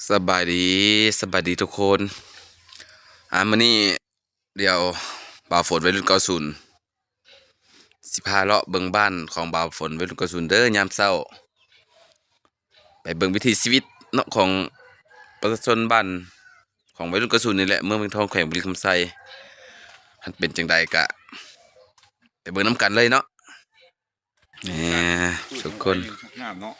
ສະບາຍດີ ສະບາຍດີທຸກຄົນ. ອ່າ ມື້ນີ້ດຽວບ່າວຝົນໄວລຸ້ນເກົ້າສິບ ຊິພາເລາະເບິ່ງບ້ານຂອງບ່າວຝົນໄວລຸ້ນເກົ້າສິບເດີ ຍາມເຊົ້າ. ໄປເບິ່ງວິຖີຊີວິດເນາະ ຂອງປະຊາຊົນບ້ານຂອງໄວລຸ້ນເກົ້າສິບນີ້ແຫຼະ ເມືອງວຽງທອງ ແຂວງບໍລິຄຳໄຊ. ມັນເປັນຈັ່ງໃດກະໄປເບິ່ງນຳກັນເລີຍເນາະ. ແໝ ທຸກຄົນ ງາມເນາະ.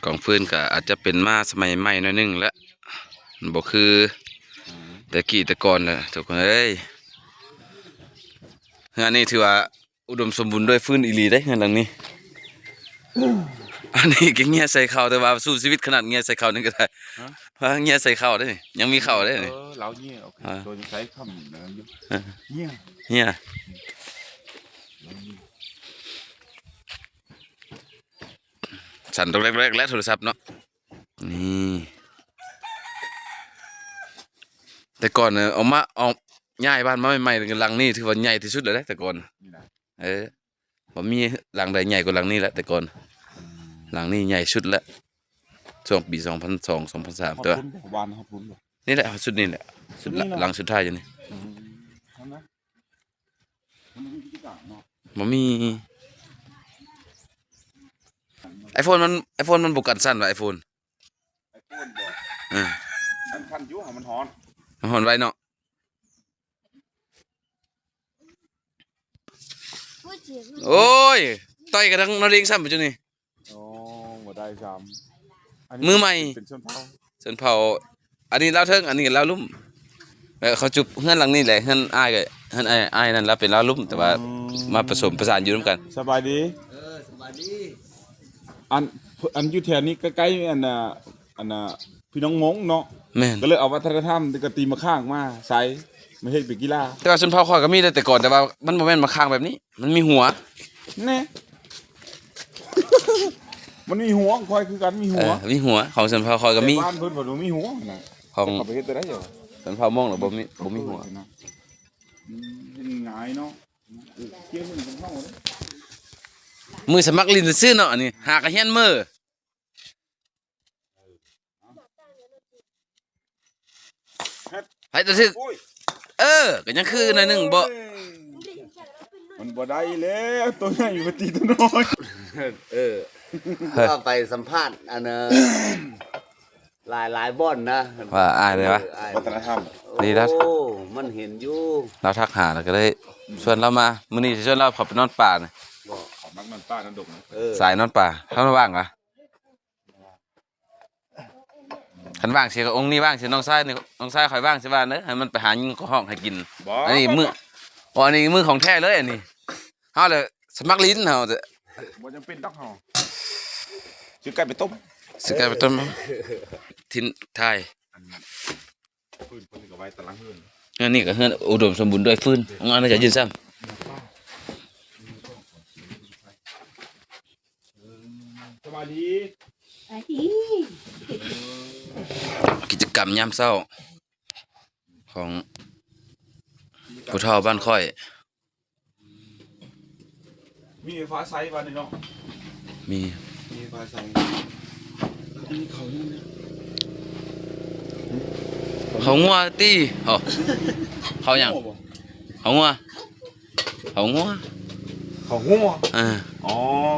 ກອງຟືນກໍອາດຈະເປັນມາສະໄໝໃໝ່ໜ້ອຍໜຶ່ງແລ້ວ ມັນບໍ່ຄື ອືມ ແຕ່ກີ້ແຕ່ກ່ອນແລ້ວ ທຸກຄົນເອີຍ. ເຮືອນນີ້ຖືວ່າອຸດົມສົມບູນດ້ວຍຟືນອີ່ຫຼີເດ້ ເຮືອນຫຼັງນີ້. ອັນນີ້ກໍເງຍໃສ່ເຂົ້າ ແຕ່ວ່າສູ້ຊີວິດຂະໜາດເງຍໃສ່ເຂົ້ານີ້ກໍໄດ້. ຮະ? ວ່າເງຍໃສ່ເຂົ້າເດ້ ຍັງມີເຂົ້າເດ້ນີ້. ເອີ ລາວເງຍ ໂອເຄ ອາ ໂຕໃສ່ຄຳນັ້ນຢູ່ ເອີ ເງຍ ເງຍ. ສັ່ນຕອກແຕກແລ້ວໂທລະສັບເນາະ. ນີ້ ແຕ່ກ່ອນເນາະ ອອກມາ ອອກ ຍ້າຍບ້ານມາໃໝ່ໆ ຫຼັງນີ້ຖືວ່າໃຫຍ່ທີ່ສຸດແລ້ວເດ້ ແຕ່ກ່ອນ. ນີ້ນະ ເອີ ບໍ່ມີຫຼັງໃດໃຫຍ່ກວ່າຫຼັງນີ້ແລ້ວ ແຕ່ກ່ອນ. ອືມ ຫຼັງນີ້ໃຫຍ່ສຸດແລ້ວ ຊ່ວງປີສອງພັນສອງ ສອງພັນສາມ ແຕ່ວ່າ ຮອດພຸ້ນບໍ່? ບ້ານຮອດພຸ້ນບໍ່? ນີ້ແຫຼະ ຊຸດນີ້ແຫຼະ ຊຸດ ຊຸດນີ້ເນາະ ຫຼັງສຸດທ້າຍຢູ່ນີ້. ອືມ ຫັ້ນນະ ມັນມີກິດຈະການເນາະ ບໍ່ມີ. ໄອໂຟນມັນ ໄອໂຟນມັນບໍ່ກັນສັ່ນວ່າ ໄອໂຟນ. ໄອໂຟນບໍ່? ເອີ ມັນຄັນຢູ່ ມັນຮ້ອນ ມັນຮ້ອນໄວເນາະ. ໂອ້ຍ ຕ່ອຍກັນທັງນາລິງຊ້ຳ ຈຸນີ້. ໂອ້ ບໍ່ໄດ້ຊ້ຳ ອັນນີ້ ມືໃໝ່ ເປັນ ເປັນຊົນເຜົ່າ ຊົນເຜົ່າ. ອັນນີ້ລາວເທິງ ອັນນີ້ລາວລຸ່ມ. ເອີ ເຂົາຈຸບເຮືອນຫຼັງນີ້ແຫຼະ ເຮືອນອ້າຍ ເຮືອນອ້າຍ ອ້າຍນັ້ນລາວເປັນລາວລຸ່ມ ແຕ່ວ່າ ອືມ ມາປະສົມປະສານຢູ່ນຳກັນ. ສະບາຍດີ ເອີ ສະບາຍດີ. ອັນ ອັນຢູ່ແຖວນີ້ໃກ້ໆ ອັນນ່າ ອັນນ່າ ພີ່ນ້ອງມົ້ງເນາະ. ແມ່ນ ກໍເລີຍເອົາວັດທະນະທຳ ແລ້ວກໍຕີໝາກຂ່າງມາໃສ່ ມາເຮັດເປັນກິລາ. ແຕ່ວ່າຊົນເຜົ່າຂ້ອຍກໍມີເດ້ແຕ່ກ່ອນ ແຕ່ວ່າມັນບໍ່ແມ່ນໝາກຂ່າງແບບນີ້ ມັນມີຫົວ. ແນ່ ມັນມີຫົວ ຂ້ອຍຄືກັນ ມີຫົວ. ເອີ ມີຫົວ ຂອງຊົນເຜົ່າຂ້ອຍກໍມີ ແຕ່ບ້ານເພິ່ນບໍ່ມີຫົວນະ. ຂອງ ເຂົາໄປເຮັດໄດ້ໃດ ຊົນເຜົ່າມົ້ງລະບໍ່ມີ ບໍ່ມີຫົວ. ອືມ ເຮັດງ່າຍເນາະ ເອີ ເກັບເງິນຂອງເຮົາເດ້. ມືສະໝັກຫຼິ້ນຊື່ເນາະ ອັນນີ້ຫາກະຮຽນມື. ໃຫ້ຕະຖືກ ໂອ້ຍ ເອີ ກໍຍັງຄືໜ້ອຍໜຶ່ງບໍ່? ໂອ້ຍ ມັນບໍ່ໄດ້ແລ້ວ ໂຕໃຫຍ່ໄປຕີໂຕນ້ອຍ. ເອີ ວ່າໄປສຳພາດອັນນ່າ ຫຼາຍໆບ່ອນນະ ວ່າອ້າຍນີ້ວະ ເອີ ອ້າຍ ວັດທະນະທຳ ໂອ້ ດີແລ້ວ ມັນເຫັນຢູ່ ລາວທັກຫາ ແລ້ວກໍເລີຍ ອືມ ຊວນລາວມາ. ມື້ນີ້ຊິຊວນລາວເຂົ້າໄປນອນປ່ານະ ບໍ່ ເຂົາມັກນອນປ່ານອນດົງນະ. ເອີ ສາຍນອນປ່າ ເຮົາວ່າງຫວາ? ຄັນວ່າງຊິ ອົງນີ້ວ່າງຊິ ນ້ອງຊາຍນີ້ ນ້ອງຊາຍຂ້ອຍວ່າງຊິວ່າເດີ ໃຫ້ມັນໄປຫາຍິງກໍຮ້ອງໃຫ້ກິນ. ບໍ່ ອັນນີ້ມື ບໍ່ ບໍ່ ບໍ່ ອັນນີ້ມືຂອງແທ້ເລີຍ ອັນນີ້ ເຮົາລະສະໝັກຫຼິ້ນເຮົາ. ບໍ່ຈຳເປັນດອກເຮົາ ຊື້ໄກ່ໄປຕົ້ມ ຊື້ໄກ່ໄປຕົ້ມ ຖິ່ນໄທ. ອັນ ຟືນເພິ່ນກໍໄວ້ຕາຫຼັງເຮືອນ ອັນນີ້ກໍເຮືອນອຸດົມສົມບູນດ້ວຍຟືນ ອັນນັ້ນຈະຢືນຊ້ຳ. ສະບາຍດີ ສະບາຍດີ. ກິດຈະກຳຍາມເຊົ້າຂອງຜູ້ເຖົ້າບ້ານຂ້ອຍ. ມີໄຟຟ້າໃຊ້ບ້ານນີ້ເນາະ ມີ ມີໄຟຟ້າໃຊ້. ອັນນີ້ເຂົາຫຍັງເນຍ ເຂົາງົວຕິ ເຂົາ ເຂົາຫຍັງ ເຂົາງົວ ເຂົາງົວ ເຂົາງົວ. ເອີ ອໍ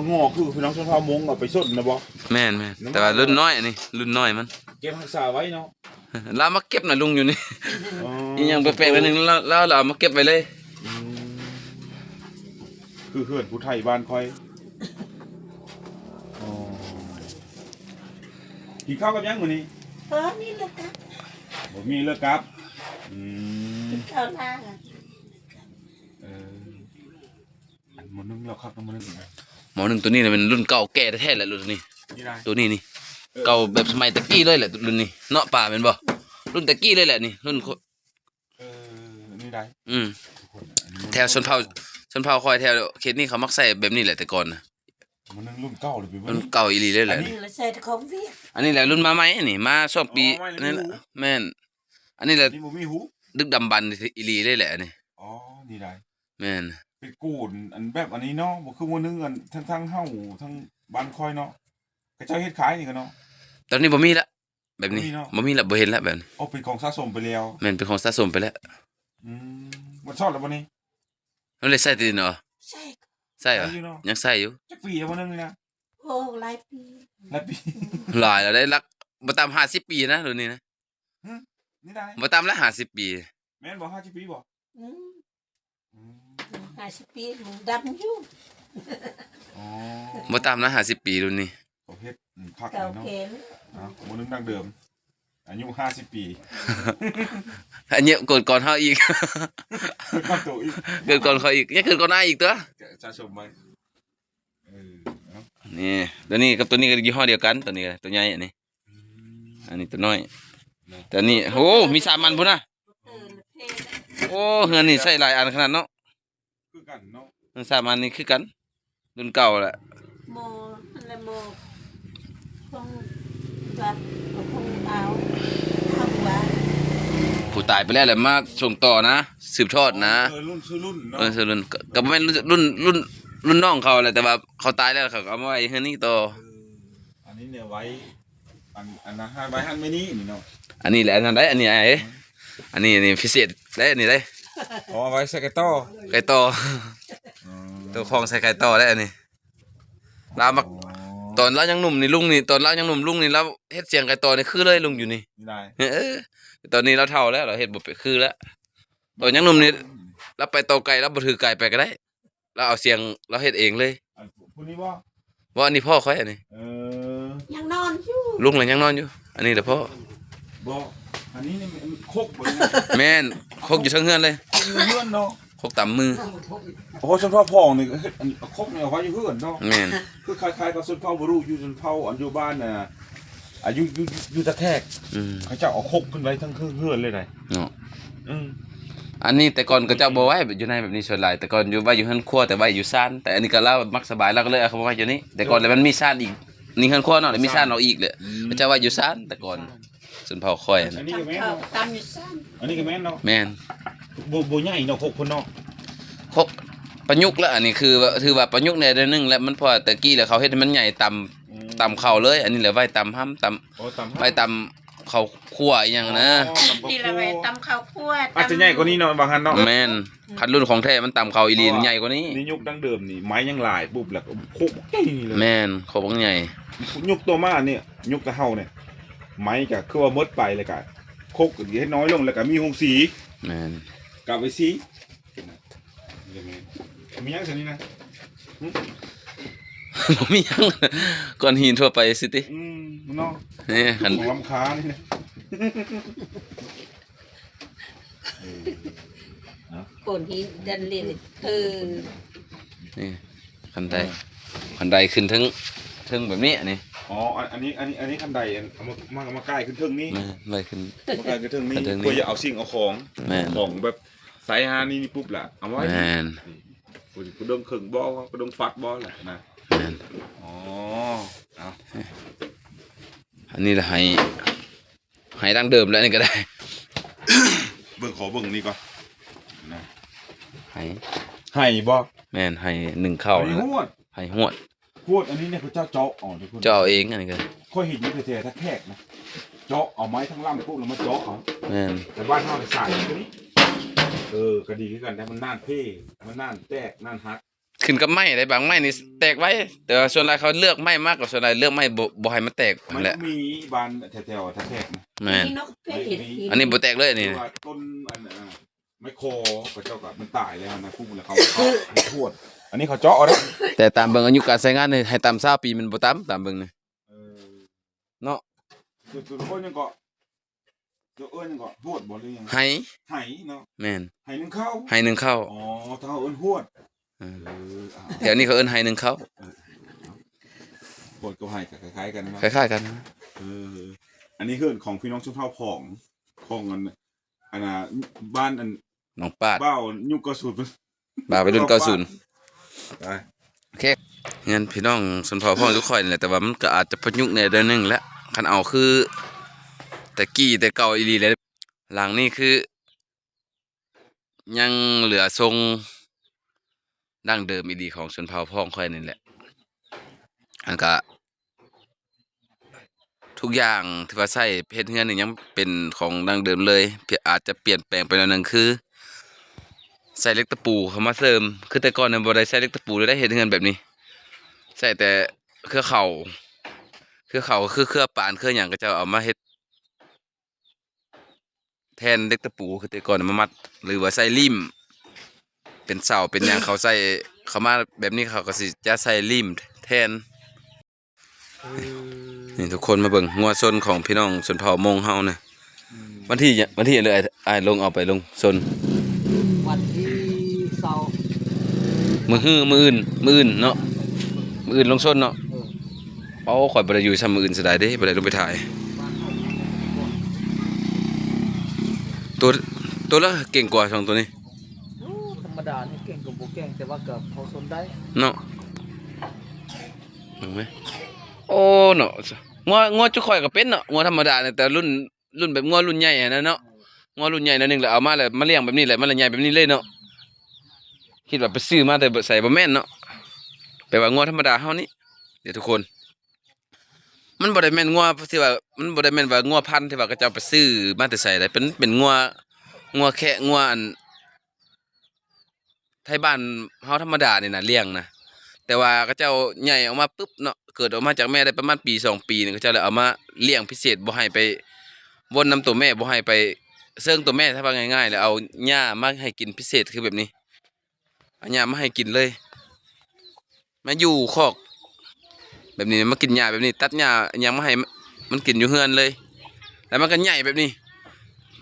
ງົວຄືພີ່ນ້ອງຊົນເຜົ່າມົ້ງເອົາໄປຊົນນະບໍ່? ແມ່ນໆ ແຕ່ວ່າລຸ້ນນ້ອຍ ອັນນີ້ລຸ້ນນ້ອຍມັນ ເກັບຮັກສາໄວ້ເນາະ. ລາວມາເກັບນະລຸງຢູ່ນີ້. ອໍ ອີ່ຫຍັງແປກໆໜ້ອຍໜຶ່ງ ລາວ ລາວ ລາວເອົາມາເກັບໄວ້ເລີຍ. ອືມ ຄືເຮືອນຜູ້ໄທບ້ານຂ້ອຍ. ອໍ ກິນເຂົ້າກັບຫຍັງມື້ນີ້? ບໍ່ມີເລີກກັບ ບໍ່ມີເລີກກັບ. ອືມ ກິນເຂົ້າລາ. ເອີ ອັນໝໍ້ໜຶ້ງລາວຄັກນະ ໝໍ້ໜຶ້ງ ໝໍ້ໜຶ້ງໂຕນີ້ນະແມ່ນລຸ້ນເກົ່າແກ່ແທ້ໆແຫຼະ ລຸ້ນນີ້ ນີ້ນະ ໂຕນີ້ນີ້ ເອີ ເກົ່າແບບສະໄໝແຕ່ກີ້ເລີຍແຫຼະ ລຸ້ນນີ້ເນາະ ປ້າແມ່ນບໍ່? ລຸ້ນແຕ່ກີ້ເລີຍແຫຼະນີ້ ລຸ້ນ ເອີ ນີ້ໄດ໋ ອືມ ແຖວຊົນເຜົ່າ ຊົນເຜົ່າຂ້ອຍແຖວເຂດນີ້ເຂົາມັກໃຊ້ແບບນີ້ແຫຼະແຕ່ກ່ອນນະ. ມັນຍັງລຸ້ນເກົ່າເລີຍ ລຸ້ນເກົ່າອີ່ຫຼີເລີຍແຫຼະ ອັນນີ້ລະໃສ່ຂອງວຽກ ອັນນີ້ແຫຼະລຸ້ນມາໃໝ່ນີ້ ມາຊ່ວງປີ ອໍ ໃໝ່ ນີ້ແຫຼະ ແມ່ນ ອັນນີ້ແຫຼະ ນີ້ບໍ່ມີຫູ ດຶກດຳບັນອີ່ຫຼີເລີຍແຫຼະອັນນີ້. ອໍ ນີ້ໄດ໋ ແມ່ນ ເປັນໂກນ ອັນແບບອັນນີ້ເນາະ ບໍ່ຄືມື້ໜຶ່ງ ອັນທັງ ທັງເຮົາ ທັງບ້ານຂ້ອຍເນາະ ເຂົາເຈົ້າເຮັດຂາຍນີ້ກໍເນາະ ຕອນນີ້ບໍ່ມີລະ. ແບບນີ້ ບໍ່ມີເນາະ ບໍ່ມີລະ ບໍ່ເຫັນລະແບບນີ້. ໂອ້ ເປັນຂອງສະສົມໄປແລ້ວ. ແມ່ນ ເປັນຂອງສະສົມໄປແລ້ວ. ອືມ ມັນຊອດແລ້ວບໍ່ນີ້? ມັນໄດ້ໃຊ້ແຕ່ນີ້ເນາະ. ໃຊ້ ໃຊ້ຫວາ? ໃຊ້ຢູ່ເນາະ ຍັງໃຊ້ຢູ່. ຈັກປີແລ້ວບໍ່ນີ້ນະ? ໂອ້ ຫຼາຍປີ ຫຼາຍປີ ຫຼາຍແລ້ວເດ້ ຫຼັກ ບໍ່ຕ່ຳຫ້າສິບປີນະ ລຸ້ນນີ້ນະ. ຫຶ ນີ້ໄດ້ ບໍ່ຕ່ຳລະຫ້າສິບປີ. ແມ່ນບໍ່? ຫ້າສິບປີບໍ່? ອືມ ອືມ ຫ້າສິບປີ ຍັງດຳຢູ່. ອໍ ບໍ່ຕ່ຳລະຫ້າສິບປີລຸ້ນນີ້. ເຂົາເຮັດ ອືມ ຄັກເລີຍເນາະ. ເກົ່າແກ່ ເອົາ ບໍ່ໜຶ່ງດັ່ງເດີມ ອາຍຸຫ້າສິບປີ ອາຍຸເກີດກ່ອນເຮົາອີກ ເກີດກ່ອນໂຕອີກ ເກີດກ່ອນຂ້ອຍອີກ ຍັງເກີດກ່ອນອ້າຍອີກຕົວະ. ສະສົມໄວ້ ເອີ ເອົາ ນີ້ ຕົວນີ້ກັບຕົວນີ້ກໍຍີ່ຫໍ້ດຽວກັນ ຕົວນີ້ກໍຕົວໃຫຍ່ ອັນນີ້ ອືມ ອັນນີ້ຕົວນ້ອຍ ແຕ່ອັນນີ້ ໂອ້ ມີສາມອັນພຸ້ນນະ. ໂອ້ ເຮືອນນີ້ໃຊ້ຫຼາຍອັນຂະໜາດເນາະ. ຄືກັນເນາະ ທັງສາມອັນນີ້ຄືກັນ ລຸ້ນເກົ່າແຫຼະ. ໝໍຫັ້ນແຫຼະ ໝໍ ຂອງ ວ່າ ຂອງອາວ ເຮົາວ່າ ຜູ້ຕາຍໄປແລ້ວແຫຼະ ມາສົ່ງຕໍ່ນະ ສືບທອດນະ. ເອີ ລຸ້ນສູ່ລຸ້ນເນາະ. ເອີ ສູ່ລຸ້ນ ກໍ ກໍບໍ່ແມ່ນລຸ້ນ ລຸ້ນ ລຸ້ນ ລຸ້ນນ້ອງເຂົາແຫຼະ ແຕ່ວ່າເຂົາຕາຍແລ້ວ ເຂົາກໍເອົາມາໄວ້ເຮືອນນີ້ຕໍ່. ເອີ ອັນນີ້ແນວໄວ້ ອັນ ອັນນັ້ນ ຮ້ານໄວ້ຮ້ານມື້ນີ້ນີ້ເນາະ. ອັນນີ້ແຫຼະ ອັນນັ້ນໄດ໋ ອັນນີ້ອ້າຍເອີຍ ອືມ ອັນນີ້ ອັນນີ້ພິເສດໄດ໋ ອັນນີ້ໄດ໋. ອໍ ໄວ້ໃສ່ໄກ່ຕໍ່ ໄກ່ຕໍ່. ອໍ ໂຕຂອງໃສ່ໄກ່ຕໍ່ໄດ໋ ອັນນີ້ ລາວມັກ ອໍ ຕອນລາວຍັງໜຸ່ມນີ້ ລຸງນີ້ ຕອນລາວຍັງໜຸ່ມ ລຸງນີ້ ລາວເຮັດສຽງໄກ່ຕໍ່ນີ້ຄືເລີຍ ລຸງຢູ່ນີ້ ນີ້ໄດ໋. ເອີ ຕອນນີ້ລາວເຖົ້າແລ້ວ ລາວເຮັດບໍ່ເປັນຄືແລ້ວ. ຕອນຍັງໜຸ່ມນີ້ ອືມ ລາວໄປຕໍ່ໄກ່ ລາວບໍ່ຖືໄກ່ໄປກໍໄດ້. ລາວເອົາສຽງ ລາວເຮັດເອງເລີຍ. ອັນຜູ້ນີ້ບໍ່? ບໍ່ ອັນນີ້ພໍ່ຂ້ອຍ ອັນນີ້. ເອີ ຍັງນອນຢູ່ ລຸງລະຍັງນອນຢູ່ ອັນນີ້ລະພໍ່. ບໍ່ ອັນນີ້ນີ້ມັນຄົກບໍ່? ແມ່ນ ຄົກຢູ່ເທິງເຮືອນເລີຍ ຄົກຢູ່ເຮືອນເນາະ ຄົກຕຳມື. ໂອ້ ຊົນເຜົ່າພອງນີ້ເຮັດອັນຄົກນີ້ເອົາໄວ້ຢູ່ເຮືອນເນາະ. ແມ່ນ ຄືຄ້າຍໆກັບຊົນເຜົ່າບຣູຢູ່ ຊົນເຜົ່າອັນຢູ່ບ້ານ ອ່າ ອ່າ ຢູ່ ຢູ່ ຢູ່ຕາແຂກ ອືມ ເຂົາເຈົ້າເອົາຄົກຂຶ້ນໄວ້ເທິງເຮືອນເລີຍໄດ໋ເນາະ. ອືມ ອັນນີ້ແຕ່ກ່ອນເຂົາເຈົ້າບໍ່ໄວ້ຢູ່ໃນແບບນີ້ສ່ວນຫຼາຍ ແຕ່ກ່ອນຢູ່ ໄວ້ຢູ່ເຮືອນຄົວ ແຕ່ໄວ້ຢູ່ຊານ ແຕ່ອັນນີ້ກໍລາວມັກສະບາຍ ລາວກໍເລີຍເອົາເຂົ້າມາໄວ້ຢູ່ນີ້. ແຕ່ກ່ອນລະມັນມີຊານອີກ ນີ້ເຮືອນຄົວເນາະ ລະມີຊານອອກອີກແຫຼະ ອືມ ເຂົາເຈົ້າໄວ້ຢູ່ຊານແຕ່ກ່ອນ ຊົນເຜົ່າຂ້ອຍນະ. ອັນນີ້ກໍແມ່ນເນາະ ຕຳຢູ່ຊານ ອັນນີ້ກໍແມ່ນເນາະ. ແມ່ນ ບໍ່ ບໍ່ໃຫຍ່ເນາະ ຄົກເພິ່ນເນາະ ຄົກປະຍຸກລະ ອັນນີ້ຄືວ່າ ຖືວ່າປະຍຸກແດ່ໜ້ອຍໜຶ່ງລະ ມັນ ເພາະວ່າແຕ່ກີ້ລະເຂົາເຮັດໃຫ້ມັນໃຫຍ່ຕຳ ອືມ ຕຳເຂົ້າເລີຍ ອັນນີ້ລະໄວ້ຕຳຫຳ ຕຳ ໂອ້ ຕຳຫຳ ໄວ້ຕຳເຂົ້າຂົ້ວອີ່ຫຍັງນະ. ອໍ ຕຳເຂົ້າ ນີ້ລະໄວ້ຕຳເຂົ້າຂົ້ວ ອາດຈະໃຫຍ່ກວ່ານີ້ເນາະ ວ່າຊັ້ນເນາະ. ແມ່ນ ອືມ ຄັນລຸ້ນຂອງແທ້ມັນຕຳເຂົ້າອີ່ຫຼີ ອືມ ໃຫຍ່ກວ່ານີ້. ໃນຍຸກດັ້ງເດີມນີ້ ໄມ້ຍັງຫຼາຍປຸບ ແລ້ວກໍຄົກໃຫຍ່ເລີຍ. ແມ່ນ ຄົກບັກໃຫຍ່. ຍຸກຕໍ່ມານີ້ ຍຸກແຕ່ເຮົານີ້ ໄມ້ກໍຄືວ່າໝົດໄປ ແລ້ວກໍຄົກກໍເຮັດນ້ອຍລົງ ແລ້ວກໍມີໂຮງສີ. ແມ່ນ ກັບໄວ້ສີ ນີ້ກໍແມ່ນ ມີຫຍັງຊັ້ນນີ້ນະ? ຫຶ ບໍ່ມີຫຍັງ ກ້ອນຫີນທົ່ວໄປຊິຕິ. ອືມ ເນາະ ນີ້ ຂອງລ້ຳຄ່ານີ້ນະ. ເອີ ເນາະ ກ້ອນຫີນດັນເລນ ເອີ ນີ້ ຄັນໄດ ເອີ ຄັນໄດຂຶ້ນເທິງ ເທິງແບບນີ້ ອັນນີ້. ອໍ ອັນ ອັນນີ້ ອັນນີ້ ອັນນີ້ຄັນໄດ ອັນ ເອົາມາ ມາ ມາກ່າຍຂຶ້ນເທິງນີ້. ແມ່ນ ໄດ້ຂຶ້ນ ມາກ່າຍຂຶ້ນເທິງນີ້ ຂຶ້ນເທິງນີ້ ເພື່ອຈະເອົາສິ່ງເອົາຂອງ. ແມ່ນ ຂອງແບບ ໃສ່ຫານີ້ ນີ້ປຸບລະເອົາໄວ້. ແມ່ນ ນີ້ ກະດົງເຄິ່ງບໍ່ ກະດົງຟັດບໍ່ລະນະ. ແມ່ນ ອໍ ເອົາ ອັນນີ້ລະໃຫ້ ໃຫ້ດັ່ງເດີມແລ້ວ ອັນນີ້ກໍໄດ້. ເບິ່ງ ຂໍເບິ່ງນີ້ກ່ອນນະ ໃຫ້ ໃຫ້ບໍ່? ແມ່ນ ໃຫ້ໜຶ້ງເຂົ້າ ອັນນີ້ຫວດ ໃຫ້ຫວດ. ຫວດອັນນີ້ນີ້ເຂົາເຈົ້າເຈາະເອົາເດ້ ເຈາະເອົາເອງ. ອັນນີ້ກໍຂ້ອຍເຫັນຢູ່ແຖວໆທ່າແຂກນະ ເຈາະເອົາໄມ້ທັງລຳປຸບແລ້ວມາເຈາະເອົາ. ແມ່ນ ແຕ່ບ້ານເຮົານີ້ສານຢູ່ນີ້. ເອີ ກໍດີຄືກັນ ແຕ່ມັນນານເພ ມັນນານແຕກ ນານຫັກ. ຂຶ້ນກັບໄມ້ເດ້ ບາງໄມ້ນີ້ແຕກໄວ ແຕ່ວ່າສ່ວນຫຼາຍເຂົາເລືອກໄມ້ມາ ກໍສ່ວນຫຼາຍເລືອກໄມ້ບໍ່ ບໍ່ໃຫ້ມັນແຕກຫັ້ນແຫຼະ. ມັນມີບ້ານແຖວໆທ່າແຂກນະ. ແມ່ນ ອັນນີ້ບໍ່ແຕກເລີຍ ອັນນີ້ ຄືວ່າຕົ້ນອັນ ອ່າ ໄມ້ຄໍ ເຂົາເຈົ້າກໍມັນຕາຍແລ້ວນະ ປຸບແລ້ວເຂົາເຈາະ ອັນນີ້ເຂົາເຈາະເອົາເດ້. ແຕ່ຕາມເບິ່ງອາຍຸການໃຊ້ງານນີ້ ໃຫ້ຕ່ຳຊາວປີ ມັນບໍ່ຕ່ຳ ຕາມເບິ່ງນີ້. ເອີ ເນາະ ເຈົ້າເອີ້ນຫຍັງເກາະ? ເຈົ້າເອີ້ນຫຍັງເກາະ? ຫວດບໍ່ ຫຼືຫຍັງ? ໄຫ ໄຫເນາະ. ແມ່ນ ໄຫໜຶ້ງເຂົ້າ ໄຫໜຶ້ງເຂົ້າ. ອໍ ທາງເຮົາເອີ້ນຫວດ. ເອີ ເອີ ອ່າ ແຖວນີ້ເຂົາເອີ້ນໄຫໜຶ້ງເຂົ້າ. ເອີ ຫວດກັບໄຫກໍຄ້າຍໆກັນເນາະ ຄ້າຍໆກັນ. ເອີ ອັນນີ້ເຮືອນຂອງພີ່ນ້ອງຊົນເຜົ່າພອງ ຂອງອັນ ອັນນ່າ ບ້ານອັນ ໜອງປາດ ບ່າວຍຸກເກົ້າສິບ ບ່າວໄວລຸ້ນເກົ້າສິບ. ໄປ ໂອເຄ ເຮືອນພີ່ນ້ອງຊົນເຜົ່າພອງຄືຂ້ອຍນີ້ແຫຼະ ແຕ່ວ່າມັນກໍອາດຈະປະຍຸກແດ່ໜ້ອຍໜຶ່ງແຫຼະ ຄັນເອົາຄືແຕ່ກີ້ແຕ່ເກົ່າອີ່ຫຼີແຫຼະ. ຫຼັງນີ້ຄືຍັງເຫຼືອຊົງ ດັ້ງເດີມອີ່ຫຼີຂອງຊົນເຜົ່າພອງຂ້ອຍນີ້ແຫຼະ. ແລ້ວກະ ທຸກຢ່າງທີ່ວ່າໃຊ້ເຮັດເຮືອນນີ້ຍັງເປັນຂອງດັ້ງເດີມເລີຍ ພຽງອາດຈະປ່ຽນແປງໄປໜ້ອຍໜຶ່ງ ຄືໃຊ້ເຫຼັກຕະປູເຂົ້າມາເສີມ. ຄືແຕ່ກ່ອນນີ້ບໍ່ໄດ້ໃຊ້ເຫຼັກຕະປູເລີຍເດ້ ເຮັດເຮືອນແບບນີ້ ໃຊ້ແຕ່ເຄືອເຂົ້າ ເຄືອເຂົ້າ ຄືເຄືອປານ ເຄືອຫຍັງ ເຂົາເຈົ້າເອົາມາເຮັດ ແທນເຫຼັກຕະປູ ຄືແຕ່ກ່ອນມາມັດ ຫຼືວ່າໃສ່ລິ້ມ ເປັນເສົາເປັນຫຍັງ ເຂົາໃສ່ ເຂົາມາແບບນີ້ ເຂົາກໍຊິຈະໃສ່ລິ້ມແທນ. ເອີ ນີ້ທຸກຄົນມາເບິ່ງງົວຊົນຂອງພີ່ນ້ອງຊົນເຜົ່າມົ້ງເຮົານະ. ອືມ ວັນທີຫຍັງ ວັນທີຫຍັງເລີຍ ອ້າຍ ອ້າຍລົງ ເອົາໄປລົງຊົນ? ວັນທີຊາວ ມື້ຮື ມື້ອື່ນ ມື້ອື່ນເນາະ ມື້ອື່ນລົງຊົນເນາະ. ເອີ ໂອ້ ຂ້ອຍບໍ່ໄດ້ຢູ່ຊ້ຳມື້ອື່ນ ເສຍດາຍເດ້ ບໍ່ໄດ້ລົງໄປຖ່າຍ. ໂຕ ໂຕລະເກັ່ງກວ່າສອງໂຕນີ້? ໂອ້ ທຳມະດານີ້ເກັ່ງກໍບໍ່ເກັ່ງ ແຕ່ວ່າກໍພໍຊົນໄດ້ເນາະ. ເບິ່ງແມ ໂອ້ເນາະ ງົວ ງົວຈຸຂ້ອຍກໍເປັນເນາະ ງົວທຳມະດານີ້ ແຕ່ລຸ້ນ ລຸ້ນແບບງົວລຸ້ນໃຫຍ່ຫັ້ນນະເນາະ. ງົວລຸ້ນໃຫຍ່ໜ້ອຍໜຶ່ງ ແລ້ວເອົາມາ ແລ້ວມາລ້ຽງແບບນີ້ແຫຼະ ມັນລະໃຫຍ່ແບບນີ້ເລີຍເນາະ. ຄິດວ່າໄປຊື້ມາແຕ່ໃສ ບໍ່ແມ່ນເນາະ ແປວ່າງົວທຳມະດາເຮົານີ້ເດ້ທຸກຄົນ. ມັນບໍ່ໄດ້ແມ່ນງົວທີ່ວ່າ ມັນບໍ່ໄດ້ແມ່ນວ່າງົວພັນທີ່ວ່າເຂົາເຈົ້າໄປຊື້ມາແຕ່ໃສໃດ໋ ເປັນ ເປັນງົວ ງົວແຄະ ງົວອັນ ໄທບ້ານເຮົາທຳມະດານີ້ນະ ລ້ຽງນະ. ແຕ່ວ່າເຂົາເຈົ້າໃຫຍ່ອອກມາປຶບເນາະ ເກີດອອກມາຈາກແມ່ໄດ້ປະມານປີສອງປີນີ້ ເຂົາເຈົ້າເລີຍເອົາມາລ້ຽງພິເສດ ບໍ່ໃຫ້ໄປວົນນຳໂຕແມ່ ບໍ່ໃຫ້ໄປເຊິ່ງໂຕແມ່ ຖ້າວ່າງ່າຍໆ ແລ້ວເອົາຫຍ້າມາໃຫ້ກິນພິເສດ ຄືແບບນີ້ ເອົາຫຍ້າມາໃຫ້ກິນເລີຍ. ມາຢູ່ຄອກແບບນີ້ ມາກິນຫຍ້າແບບນີ້ ຕັດຫຍ້າຫຍັງມາໃຫ້ມັນກິນຢູ່ເຮືອນເລີຍ ແລ້ວມັນກໍໃຫຍ່ແບບນີ້.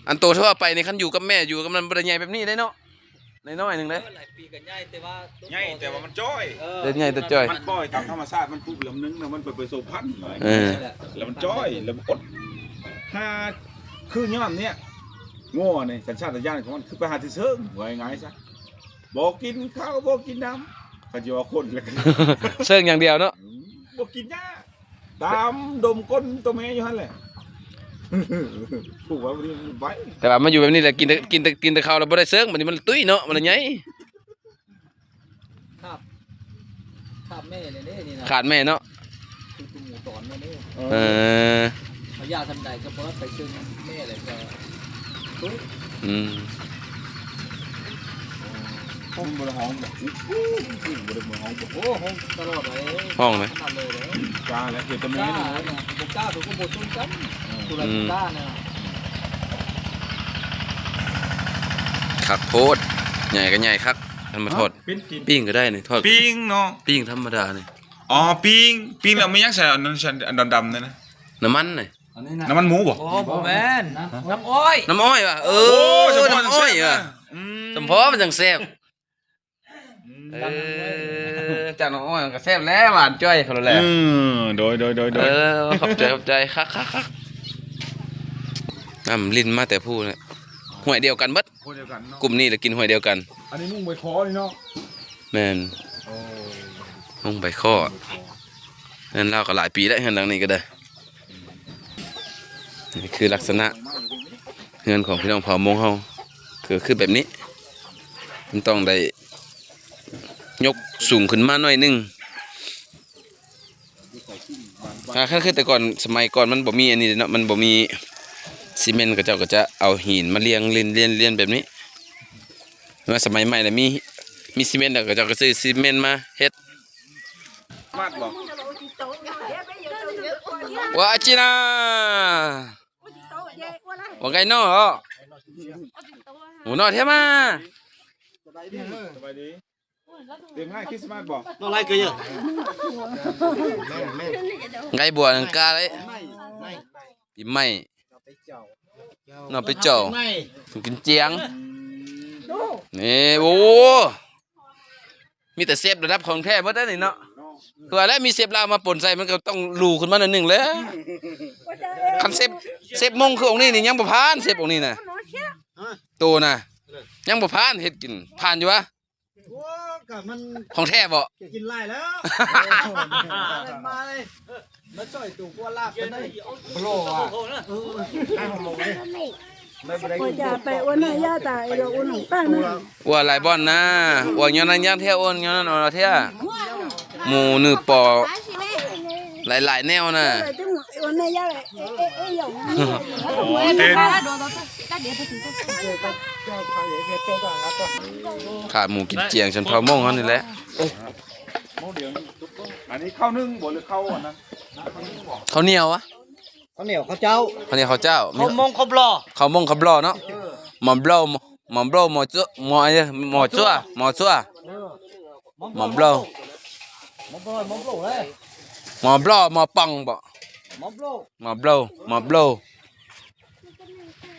ອັນໂຕທົ່ວໄປນີ້ ຄັນຢູ່ກັບແມ່ ຢູ່ກັບນັ້ນ ບໍ່ໄດ້ໃຫຍ່ແບບນີ້ເດ້ເນາະ ນ້ອຍໆໜຶ່ງເດ້. ເອີ ຫຼາຍປີກໍໃຫຍ່ ແຕ່ວ່າ ໃຫຍ່ແຕ່ວ່າມັນຈ້ອຍ ເອີ ເດ້ ໃຫຍ່ແຕ່ຈ້ອຍ ມັນປ່ອຍຕາມທຳມະຊາດ ມັນປຸບລຳໜຶ່ງນະ ມັນໄປປະສົມພັນ. ເອີ ແລ້ວມັນຈ້ອຍ ແລ້ວມັນອົດຫາ ຄືຍ້ອນເນີ້ຍ ງົວນີ້ ສັນຊາດຕະຍານຂອງມັນຄືໄປຫາທີ່ເຊິ່ງ ວ່າງ່າຍໆຊະ. ບໍ່ກິນເຂົ້າບໍ່ກິນນ້ຳ ເຂົາຊິວ່າຄົນລະ ເຊິ່ງຢ່າງດຽວເນາະ. ອືມ ບໍ່ກິນຫຍ້າ ຕາມດົມກົ້ນໂຕແມ່ຢູ່ຫັ້ນແຫຼະ ຜູ້ວ່າບໍ່ໄດ້ໄປ. ແຕ່ວ່າມາຢູ່ແບບນີ້ແຫຼະ ກິນແຕ່ ກິນແຕ່ ກິນແຕ່ເຂົ້າແລ້ວບໍ່ໄດ້ເຊິ່ງ ບັດນີ້ມັນລະຕຸ້ຍເນາະ ມັນລະໃຫຍ່. ຂາດ ຂາດແມ່ແລ້ວເດ້ນີ້ນະ ຂາດແມ່ເນາະ. ຄືຕົວໝູຕອນແມ່ນີ້ ເອີ ເອີ ເອົາຢາສ່ຳໃດກໍບໍ່ໄປເຊິ່ງແມ່ແລ້ວກໍຕຸ້ຍ. ອືມ ມັນບໍ່ໄດ້ຮ້ອງ ບໍ່ໄດ້ຮ້ອງ. ໂອ້ ຮ້ອງຕະຫຼອດເລີຍ ຮ້ອງເລີຍ ຂະໜາດເລີຍເດ້. ກ້າແລ້ວ ເຮັດແຕ່ແມ່ນີ້ ກ້າ ບໍ່ກ້າ ເຂົາກໍບໍ່ຊົນກັນ ເອີ ຜູ້ໃດ ອືມ ບໍ່ກ້ານະ. ຄັກໂພດ ໃຫຍ່ກໍໃຫຍ່ຄັກ ຄັນມາທອດ ເປັນ ປີ້ງກໍໄດ້ນີ້ ທອດ ປີ້ງເນາະ ປີ້ງທຳມະດານີ້. ອໍ ປີ້ງ ປີ້ງແລ້ວມີຫຍັງໃສ່ ອັນນັ້ນ ອັນດຳໆນັ້ນນະ? ນ້ຳມັນນີ້ ອັນນີ້ນະ ນ້ຳມັນໝູບໍ? ບໍ່ ບໍ່ແມ່ນ ນ້ຳອ້ອຍ ນ້ຳອ້ອຍຫວາ? ເອີ ໂອ້ ນ້ຳອ້ອຍຫວາ? ອືມ ສົມພໍມັນຈັ່ງແຊບ. ອືມ ເອີ ຈາກນ້ຳອ້ອຍມັນກໍແຊບແລ້ວ ຫວານຈ້ອຍເຂົາແລ້ວແຫຼະ. ອືມ ໂດຍ ໂດຍ ໂດຍ ເອີ ຂອບໃຈ ຂອບໃຈ ຄັກໆໆ. ນ້ຳລິນມາແຕ່ພູ້ນແຫຼະ ຫ້ວຍດຽວກັນເບິດ ຫ້ວຍດຽວກັນເນາະ ກຸ່ມນີ້ລະກິນຫ້ວຍດຽວກັນ. ອັນນີ້ມຸງໃບຄໍ່ນີ້ເນາະ. ແມ່ນ ໂອ້ ມຸງໃບຄໍ່ ເຮືອນລາວກໍຫຼາຍປີແລ້ວ ເຮືອນຫຼັງນີ້ກໍໄດ້. ນີ້ຄືລັກສະນະເຮືອນຂອງພີ່ນ້ອງເຜົ່າມົ້ງເຮົາ ກໍຄືແບບນີ້ ມັນຕ້ອງໄດ້ຍົກສູງຂຶ້ນມາໜ້ອຍໜຶ່ງ. ຖ້າ ຄັນຄືແຕ່ກ່ອນ ສະໄໝກ່ອນມັນບໍ່ມີອັນນີ້ເດເນາະ ມັນບໍ່ມີຊີເມັນ ເຂົາເຈົ້າກໍຈະເອົາຫີນມາລຽງ ລຽນ ລຽນ ລຽນແບບນີ້. ມາສະໄໝໃໝ່ລະມີ ມີຊີເມັນ ແລ້ວເຂົາເຈົ້າກໍຊື້ຊີເມັນມາເຮັດ. ມາດບໍ່? ວ່າຈີນາ ວ່າໄງເນາະ ໂອ້ ນ້ອຍແທ້ມາ. ສະບາຍດີ ເດງໃຫ້ຄຣິສມາດບໍ່? ນ້ອງໄລ່ເກີຍ ໄງບົວນັງກາເລີຍ ປີໃໝ່ ນ້ອງໄປເຈົ້າ ກິນຈຽງ ນີ້ ໂອ້ ມີແຕ່ເຊບລະດັບຂອງແທ້ເບິດເດ້ນີ້ເນາະ. ຄືວ່າແຫຼະ ມີເຊບລາວມາປົນໃສ່ ມັນກໍຕ້ອງຫຼູຂຶ້ນມາໜ້ອຍໜຶ່ງແຫຼະ. ຄັນເຊບ ເຊບມົ້ງຄືອົງນີ້ນີ້ ຍັງບໍ່ຜ່ານ ເຊບອົງນີ້ນະ ໂຕນະ ຍັງບໍ່ຜ່ານ ເຮັດກິນ ຜ່ານຢູ່ຫວາ? ໂອ້ ກະມັນ ຂອງແທ້ບໍ? ກິນຫຼາຍແລ້ວ ມາເລີຍ ມາຊ່ອຍຕູຄົວລາບກັນໄດ້ ໂລວ່າ ເອີ ໄປອວນນາຍາຕາ ເອລາອວນຂອງຕັ້ງນະ ອວນຫຼາຍບ່ອນນະ ອວນຍ້ອນນັ້ນຢ່າງແທ້ ອວນຍ້ອນນັ້ນ ອວນແທ້ ໝູ ໜື່ ປໍ ຫຼາຍໆແນວນະ. ຂາດໝູກິນຈຽງ ຊົນເຜົ່າມົ້ງເຮົານີ້ແຫຼະ. ອັນນີ້ເຂົ້າໜຶ່ງບໍ່ ຫຼືເຂົ້າອັນນັ້ນ? ເຂົ້າໜຽວຫວາ? ເຂົ້າໜຽວເຂົ້າເຈົ້າ ເຂົ້າໜຽວເຂົ້າເຈົ້າ ເຂົ້າມົ້ງເຂົ້າບລໍ ເຂົ້າມົ້ງເຂົ້າບລໍເນາະ. ເອີ ໝໍບລໍ ໝໍບລໍ ໝໍຈົວ ໝໍ ໝໍຈົວ ໝໍຈົວ ເອີ ໝໍບລໍ ໝໍບລໍ ໝໍບລໍເລີຍ ໝໍບລໍ ໝໍປອງບໍ ໝໍບລໍ ໝໍບລໍ ໝໍບລໍ.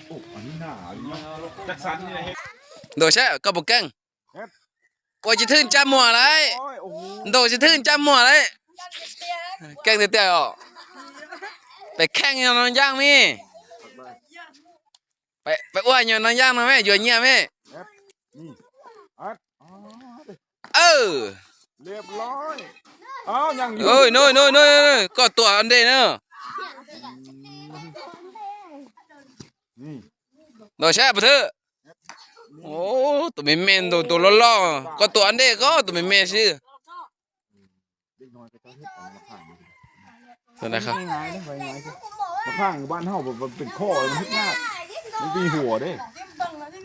ໂອ້ ອັນນີ້ໜາຢູ່ເນາະ ຈັກສັນນີ້ແຫຼະເຮັດ ໂດຍແຊະກໍບໍ່ແກ້ງ. ໂອ້ຍ ຈະຖືນຈັບໝໍໄດ້ ໂອ້ຍ ໂອ້ໂຫ ໂດ ຈະຖືນຈັບໝໍໄດ້ ແກ້ງເຕີຍໆ ອອກ ໄປແຂ່ງຢູ່ໜອງຢາງມີ ໄປ ໄປອວຍຢູ່ໜອງຢາງນຳແມ່ ຢວນເຫຍື້ອແມ່ ນີ້ ອັດ ອໍ ເອີ ລຽບຮ້ອຍ ອ້າວ ຍັງຢູ່ ເອີຍ ໂນ້ຍ ໂນ້ຍ ໂນ້ຍ ໂນ້ຍ ກໍຕົວອັນເດເນີ ນີ້ ໂດຍແຊະບໍ່ເທີ. ໂອ້ ໂຕແມ່ນໆ ໂຕ ໂຕຫຼໍ່ໆ ກໍຕົວອັນເດກໍ ໂຕແມ່ນໆ ຊື່ ເດັກນ້ອຍເຂົາເຈົ້າເຮັດເອົາມາຂາຍ ຕົວໃດຄັບ? ງ່າຍໆເດ້ ງ່າຍໆ ມາຂາຍຢູ່ບ້ານເຮົາ ມັນເປັນຂໍ້ ມັນເຮັດຍາກ ມັນຕີຫົວເດ້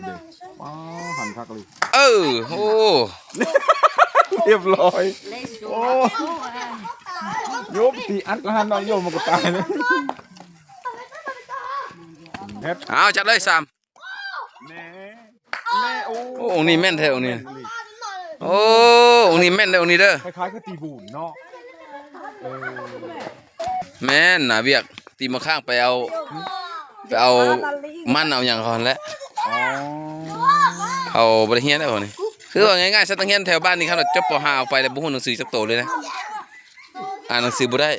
ເດ້ ອໍ ຫັນຄັກເລີຍ ເອີ ໂອ້ ລຽບຮ້ອຍ ໂອ້ ໂຍມຕີອັດກໍຫັນເນາະ ໂຍມມັນກໍຕາຍເລີຍ ເຮັດ ເອົາ ຈັດເລີຍ ສາມ ແມ່ ແມ່ ໂອ້ ໂອ້ ອົງນີ້ແມ່ນແທ້ ອົງນີ້ ແມ່ນອີ່ຫຼີ ໂອ້ ອົງນີ້ແມ່ນເດີ ອົງນີ້ເດີ ຄ້າຍໆຄືຕີບູນເນາະ ເອີ ແມ່ນໜ້າວຽກ ຕີໝາກຂ່າງໄປເອົາ ໄປເອົາມັນເອົາຫຍັງເຂົາຫັ້ນແຫຼະ ອໍ ເຂົາບໍ່ໄດ້ຮຽນເດ້ພວກນີ້ ຄືວ່າງ່າຍໆ ສັດນັກຮຽນແຖວບ້ານນີ້ ຄັນວ່າຈົບ ປໍຫ້າ ອອກໄປແລ້ວ ບໍ່ຮູ້ໜັງສືຈັກໂຕເລີຍນະ ອ່ານໜັງສືບໍ່ໄດ້.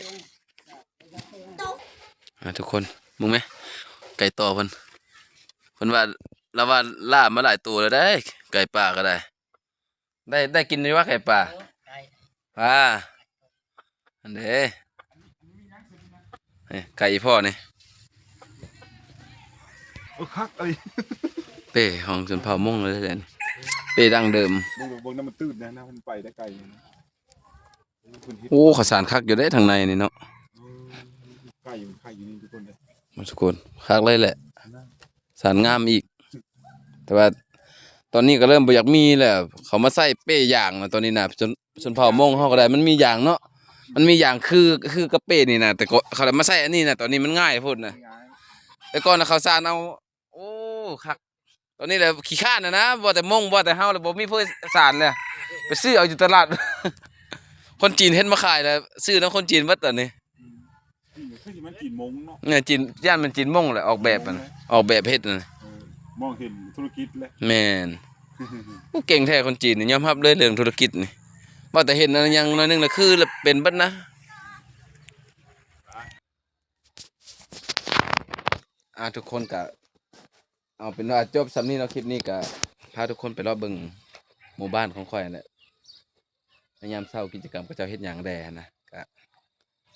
ອ່າ ທຸກຄົນເບິ່ງແມ ໄກ່ຕໍ່ເພິ່ນ ເພິ່ນວ່າ ລາວວ່າລ່າມາຫຼາຍໂຕແລ້ວເດ້ ໄກ່ປ່າກໍໄດ້ ໄດ້ ໄດ້ກິນຢູ່ຫວາໄກ່ປ່າ? ໂອ້ ໄກ່ ອ່າ ອັນເດ້ ນີ້ໄກ່ອີ່ພໍ່ນີ້ ໂອ້ ຄັກອີ່ຫຼີ ເປ້ຂອງຊົນເຜົ່າມົ້ງເລີຍເດ້ ເປ້ດັ້ງເດີມ ເບິ່ງ ເບິ່ງນຳມັນຕື່ນນະ ນຳມັນໄປໄດ້ໄກຢູ່ນະ. ໂອ້ ເຂົາສານຄັກຢູ່ເດ້ທາງໃນນີ້ເນາະ ເອີ ໄກ່ ໄກ່ຢູ່ນີ້ທຸກຄົນເດ້ ມາທຸກຄົນ ຄັກເລີຍແຫຼະ ສານງາມອີກ ແຕ່ວ່າຕອນນີ້ກໍເລີ່ມບໍ່ຢາກມີແລ້ວ ເຂົາມາໃສ່ເປ້ຢາງນະ ຕອນນີ້ນະ ຊົນ ຊົນເຜົ່າມົ້ງເຮົາກໍໄດ້ ມັນມີຢາງເນາະ ມັນມີຢາງຄື ຄືກັບເປ້ນີ້ນະ ແຕ່ກໍເຂົາໄດ້ມາໃສ່ອັນນີ້ນະ ຕອນນີ້ມັນງ່າຍໂພດນະ ງ່າຍ ແຕ່ກ່ອນນະເຂົາສານເອົາ ໂອ້ ຄັກ ຕອນນີ້ແຫຼະຂີ້ຄ້ານແລ້ວນະ ບໍ່ແຕ່ມົ້ງ ບໍ່ແຕ່ເຮົາແລ້ວ ບໍ່ມີຜູ້ສານແລ້ວ ໄປຊື້ເອົາຢູ່ຕະຫຼາດ ຄົນຈີນເຮັດມາຂາຍແລ້ວ ຊື້ນຳຄົນຈີນເບິດຕອນນີ້ ອືມ ຄືຊິແມ່ນຈີນມົ້ງເນາະ ແມ່ນຈີນ ຢ້ານແມ່ນຈີນມົ້ງແຫຼະ ອອກແບບຫັ້ນ ເອີ ອອກແບບເຮັດຫັ້ນ ເອີ ມອງເຫັນທຸລະກິດແຫຼະ ແມ່ນ ໂອ້ ເກັ່ງແທ້ຄົນຈີນນີ້ ຍອມຮັບເລີຍເລື່ອງທຸລະກິດນີ້ ວ່າແຕ່ເຫັນອັນຫຍັງໜ້ອຍໜຶ່ງລະຄືລະເປັນເບິດນະ. ອ່າ ທຸກຄົນກະເອົາເປັນວ່າຈົບສ່ຳນີ້ເນາະ ຄລິບນີ້ກະພາທຸກຄົນໄປເລາະເບິ່ງໝູ່ບ້ານຂອງຂ້ອຍຫັ້ນແຫຼະ ໃນຍາມເຊົ້າກິດຈະກຳເຂົາເຈົ້າເຮັດຫຍັງແດ່ຫັ້ນນະ ກະ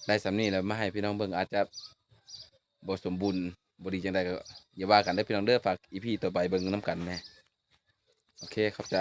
ໄດ້ສ່ຳນີ້ແຫຼະ ມາໃຫ້ພີ່ນ້ອງເບິ່ງ ອາດຈະບໍ່ສົມບູນບໍ່ດີຈັ່ງໃດກໍຢ່າວ່າກັນເດີພີ່ນ້ອງເດີ ຝາກອີພີຕໍ່ໄປເບິ່ງນຳກັນແດ່ ໂອເຄ ຂອບໃຈ.